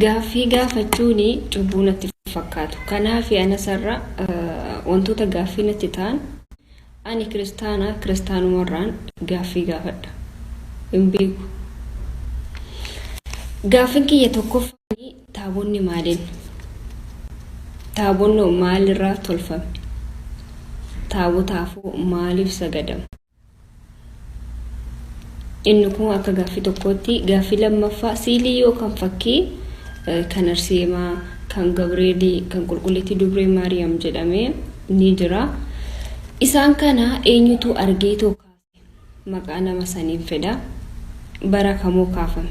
Gaaffii gaafachuun cubbuu natti fakkaatu. Kanaaf anasarra wantoota gaaffii natti ta'an ani kiristaana kiristaanumarraan gaaffii gaafadha. Hin beeku. Gaaffiin kiyya tokkoffaan taabonni maaliin? Taabonni maalirraa tolfame? Taabotaafuu maaliif sagadama? Inni kun akka gaaffii tokkootti. Gaaffii lammaffaa siilii yookaan fakkii kan Arseemaa, kan Gabreelii, kan Qulqulleettii Dubree Maariyaam jedhamee ni jira. Isaan kana eenyutu argeetoo kaase? Maqaa nama saniin fedha. Bara kamoo kaafame?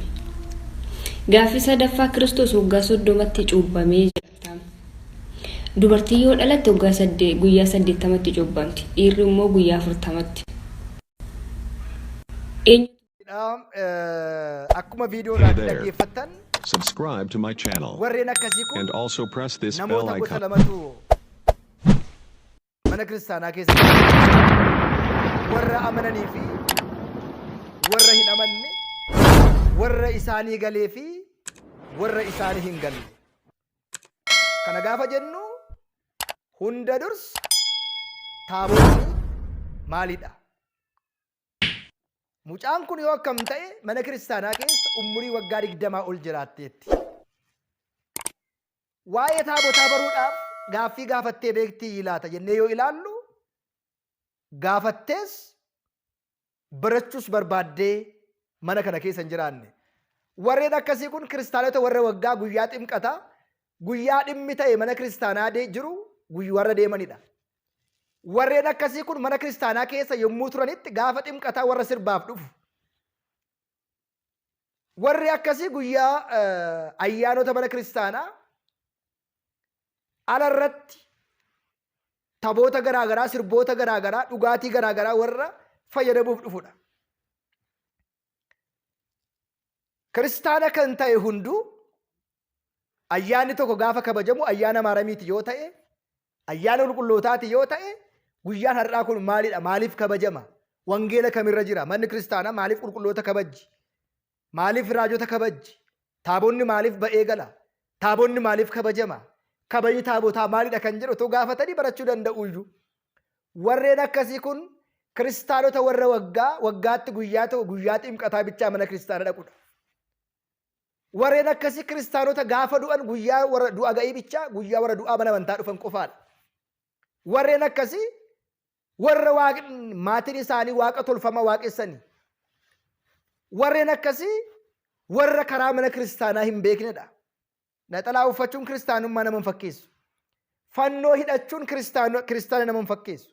Gaaffii sadaffaa Kiristoos waggaa 30tti cuubbamee jira. Dubartiin yoo dhalatte waggaa sadde guyyaa 80tti cuubbamti. Dhiirri immoo guyyaa 40tti. Eenyutu Dha. Akkuma viidiyoodhaan Hey there. dhaggeeffattan Subscribe to my channel. warreen akkasii kun And also press this bell namoota gosa icon. lamatu mana kiristaanaa keessa warra amananii fi warra hin amanne, warra isaanii galee fi warra isaanii hin galle. Kana gaafa jennu hunda dursa taabonni maalidha? Mucaan kun yoo akkam ta'e mana kiristaanaa keessa umurii waggaa 20 ol jiraatteetti. Waa'ee taabotaa baruudhaaf gaaffii gaafattee beektii laata jennee yoo ilaallu gaafattees barachuus barbaaddee mana kana keessa hin jiraanne. Warreen akkasii kun kiristaanota warra waggaa guyyaa ximqataa guyyaa dhimmi ta'e mana kiristaanaa jiru warra deemanidha. Warreen akkasii kun mana kiristaanaa keessa yommuu turanitti gaafa ximqataa warra sirbaaf dhufu. Warri akkasii guyyaa ayyaanota mana kiristaanaa ala irratti taphoota garaagaraa, sirboota garaagaraa, dhugaatii garaagaraa warra fayyadamuuf dhufudha. Kiristaana kan ta'e hunduu ayyaanni tokko gaafa kabajamu ayyaana maaramiiti yoo ta'e, ayyaana qulqullootaati yoo ta'e, guyyaan har'aa kun maalidha? Maaliif kabajama? Wangeela kamirra jira? Manni kiristaanaa maaliif qulqulloota kabajji? Maaliif raajota kabajji? Taabonni maaliif ba'ee gala? Taabonni maaliif kabajama? Kabajni taabotaa maalidha kan jedhu otoo gaafatanii barachuu danda'uyyuu. Warreen akkasii kun kiristaanota warra waggaa waggaatti guyyaa ta'u guyyaa ximqataa bichaa mana kiristaana dhaqudha. Warreen akkasii kiristaanota gaafa du'an guyyaa warra du'a ga'ii bichaa guyyaa warra du'aa mana amantaa dhufan qofaadha. Warreen akkasii warra maatiin isaanii waaqa tolfama waaqessani. Warreen akkasii warra karaa mana kiristaanaa hin beeknedha. Naxalaa uffachuun kiristaanummaa nama hin fakkeessu. Fannoo hidhachuun kiristaana nama hin fakkeessu.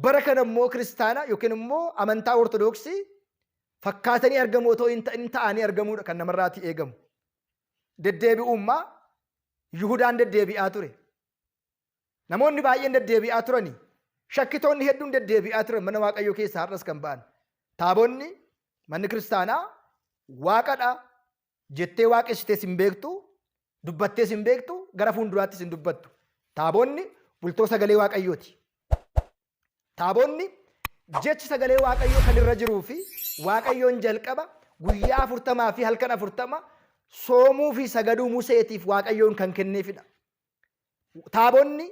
Bara kana immoo kiristaana yookiin immoo amantaa Ortodoksii fakkaatanii argamu otoo hin ta'in ta'anii argamuudha kan namarraatii eegamu. Deddeebi'ummaa Yihudaan deddeebi'aa ture. Namoonni baay'een deddeebi'aa turani. Shakkitoonni hedduun deddeebi'aa turan mana Waaqayyoo keessaa har'as kan ba'an. Taabonni manni kiristaanaa waaqadha jettee waaqessitees hin beektu, dubbattees hin beektu, gara fuulduraattis hin dubbattu. Taabonni bultoo sagalee Waaqayyooti. Taabonni jechi sagalee Waaqayyoo kan irra jiruu fi Waaqayyoon jalqaba guyyaa 40 fi halkan 40 soomuu fi sagaduu Museetiif Waaqayyoon kan kenneefidha. Taabonni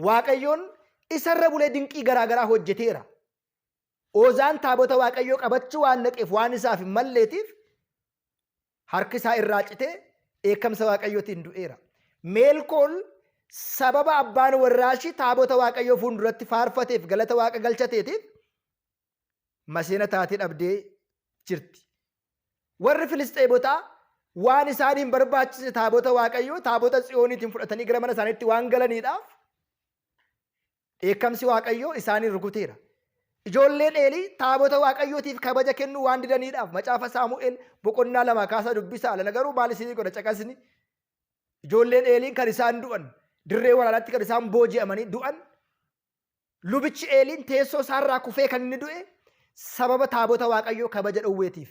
Waaqayyoon isarra bulee dinqii garaagaraa hojjeteera. Oozaan taabota Waaqayyoo qabachuu waan dhaqeef waan isaaf hin malleetiif harki isaa irraa citee dheekkamsa Waaqayyootiin du'eera. Meelkool sababa abbaan warraa ishii taabota Waaqayyoo fuulduratti faarfateef galata Waaqa galchateetiif maseena taatee dhabdee jirti. Warri Filisxeemotaa waan isaan hin barbaachisne taabota Waaqayyoo taabota Tsiyooniitiin fudhatanii gara mana isaaniitti waan galaniidhaaf Dheekkamsi Waaqayyoo isaaniin rukuteera. Ijoolleen Eelii taabota Waaqayyootiif kabaja kennuu waan didaniidhaaf macaafa Saamu'eel boqonnaa 2 kaasaa dubbisaa. Alana garuu maal isinii godha caqasni. Ijoolleen Eeliin kan isaan du'an dirree waraanaatti kan isaan booji'amanii du'an lubichi Eeliin teessoo isaarraa kufee kan inni du'e sababa taabota Waaqayyoo kabaja dhowweetiif.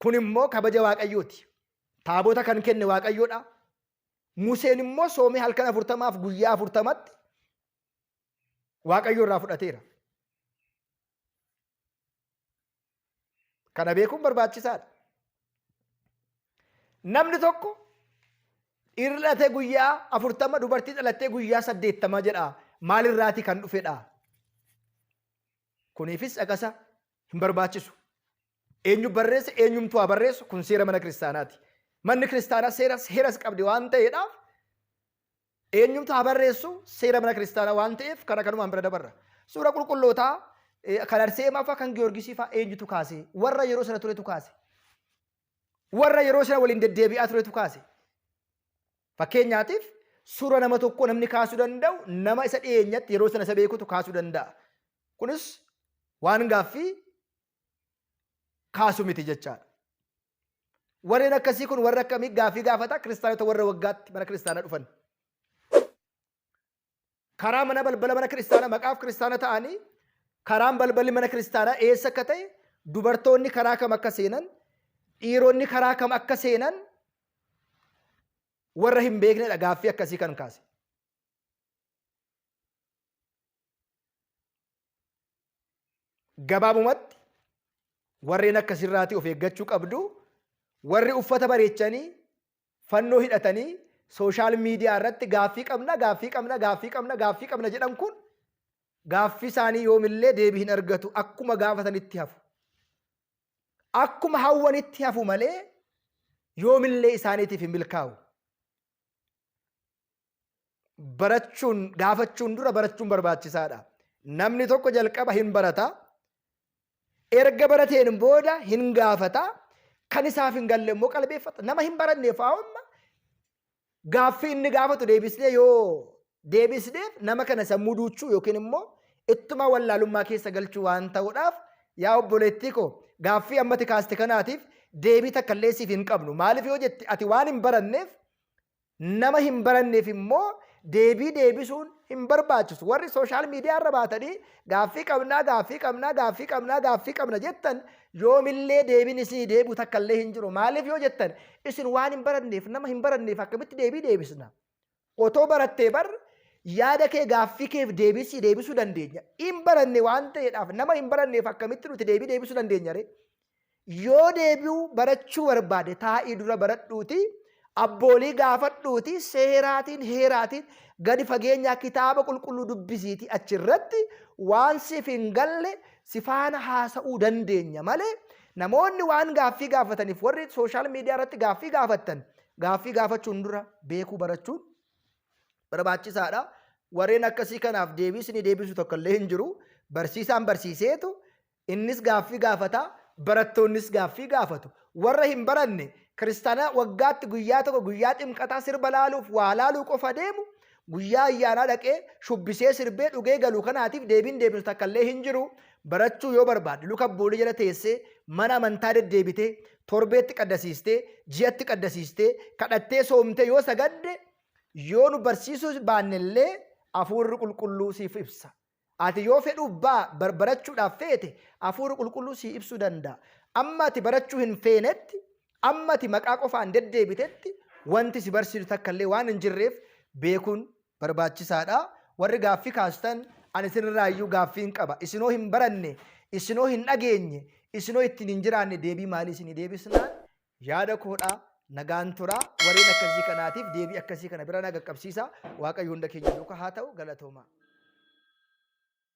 Kun immoo kabaja Waaqayyooti. Taabota kan kenne Waaqayyoodha. Museen immoo soomee halkan 40f guyyaa 40tti Waaqayyo irraa fudhateera. Kana beekuun barbaachisaadha. Namni tokko dhiirri dhalatee guyyaa 40 dubartii dhalattee guyyaa 80 jedha. Maalirraatii kan dhufedha? Kuniifis caqasa hin barbaachisu. Eenyu barreesse eenyumtu haa barreessu kun seera mana kiristaanaati. Manni kiristaanaa seera seeras qabdi waan ta'eedhaaf eenyumtu haa barreessu seera mana kiristaanaa waan ta'eef kana kanumaan bira dabarra. Suura qulqullootaa kan Arseemaa fa'aa kan Giyoorgisii fa'aa eenyutu kaase? Warra yeroo sana turetu kaase. Warra yeroo sana waliin deddeebi'aa turetu kaase. Fakkeenyaatiif suura nama tokkoo namni kaasuu danda'u nama isa dhiyeenyatti yeroo sana isa beekutu kaasuu danda'a. Kunis waan gaaffii kaasu miti jechaadha. Warreen akkasii kun warra akkamii gaaffii gaafata? Kiristaanota warra waggaatti mana kiristaanaa dhufan. Karaa mana balbala mana kiristaanaa maqaaf kiristaana ta'anii karaan balballi mana kiristaanaa eessa akka ta'e dubartoonni karaa kam akka seenan dhiironni karaa kam akka seenan warra hin beeknedha gaaffii akkasii kan kaase. Gabaabumatti warreen akkasirraatii of eeggachuu qabdu warri uffata bareechanii fannoo hidhatanii sooshaal miidiyaa irratti gaaffii qabna gaaffii qabna gaaffii qabna gaaffii qabna jedhan kun gaaffii isaanii yoomillee deebii hin argatu akkuma gaafatanitti hafu. Akkuma hawwanitti hafu malee yoomillee isaaniitiif hin milkaa'u. Barachuun gaafachuun dura barachuun barbaachisaadha. Namni tokko jalqaba hin barata. Erga barateen booda hin gaafata. Kan isaaf hin galle immoo qalbeeffata. Nama hin baranneef amma gaaffii inni gaafatu deebisnee yoo deebisneef nama kana sammuu duuchuu yookiin immoo ittuma wallaalummaa keessa galchuu waan ta'uudhaaf yaa obboleettii koo gaaffii ammati kaaste kanaatiif deebii takka illee siif hin qabnu. Maaliif yoo jette ati waan hin baranneef Nama hin baranneef immoo deebii deebisuun hin barbaachisu. Warri sooshaal miidiyaa irra baatanii gaaffii qabnaa, gaaffii qabnaa, gaaffii qabnaa, gaaffii qabna jettan yoomillee deebiin isinii deebi'u takka illee hin jiru. Maaliif yoo jettan isin waan hin baranneef nama hin baranneef akkamitti deebii deebisna? Otoo barattee bar yaada kee gaaffii keef deebii sii deebisuu dandeenya. Hin baranne waan ta'eedhaaf nama hin baranneef akkamitti nuti deebii deebisuu dandeenya ree? Yoo deebi'uu barachuu barbaade taa'ii dura baradhuutii abboolii gaafadhuutii seeraatiin heeraatiin gadi fageenyaa kitaaba qulqulluu dubbisiitii achirratti waan siif hin galle si faana haasa'uu dandeenya malee namoonni waan gaaffii gaafataniif warri sooshaal miidiyaa irratti gaaffii gaafattan gaaffii gaafachuun dura beekuu barachuun barbaachisaadha. Warreen akkasii kanaaf deebii isinii deebisu tokko illee hin jiru. Barsiisaan barsiiseetu Innis gaaffii gaafata, barattoonnis gaaffii gaafatu. Warra hin baranne, kiristaana waggaatti guyyaa tokko guyyaa ximqataa sirba laaluuf waa laaluu qofa deemu, guyyaa ayyaanaa dhaqee shubbisee sirbee dhugee galu kanaatiif deebiin deebisu takka illee hin jiru. Barachuu yoo barbaadde luka abboolii jala teessee mana amantaa deddeebitee torbeetti qaddasiistee ji'atti qaddasiistee kadhattee soomtee yoo sagadde yoo nu barsiisuu baanne illee hafuurri qulqulluu siif ibsa. Ati yoo fedhuu baa bar barachuudhaaf feete Hafuurri Qulqulluu sii ibsuu danda'a. Amma ati barachuu hin feenetti, amma ati maqaa qofaan deddeebitetti wanti si barsiisu takka illee waan hin jirreef beekuun barbaachisaadha. Warri gaaffii kaastan ani isinirraa iyyuu gaaffiin qaba. Isinoo hin baranne, isinoo hin dhageenye, isinoo ittiin hin jiraanne deebii maalii isinii deebisnaan yaada koodha. Nagaan tura. Warreen akkasii kanaatiif deebii akkasii kana bira na qaqqabsiisa. Waaqayyo hunda keenya duukaa haa ta'u. Galatoomaa.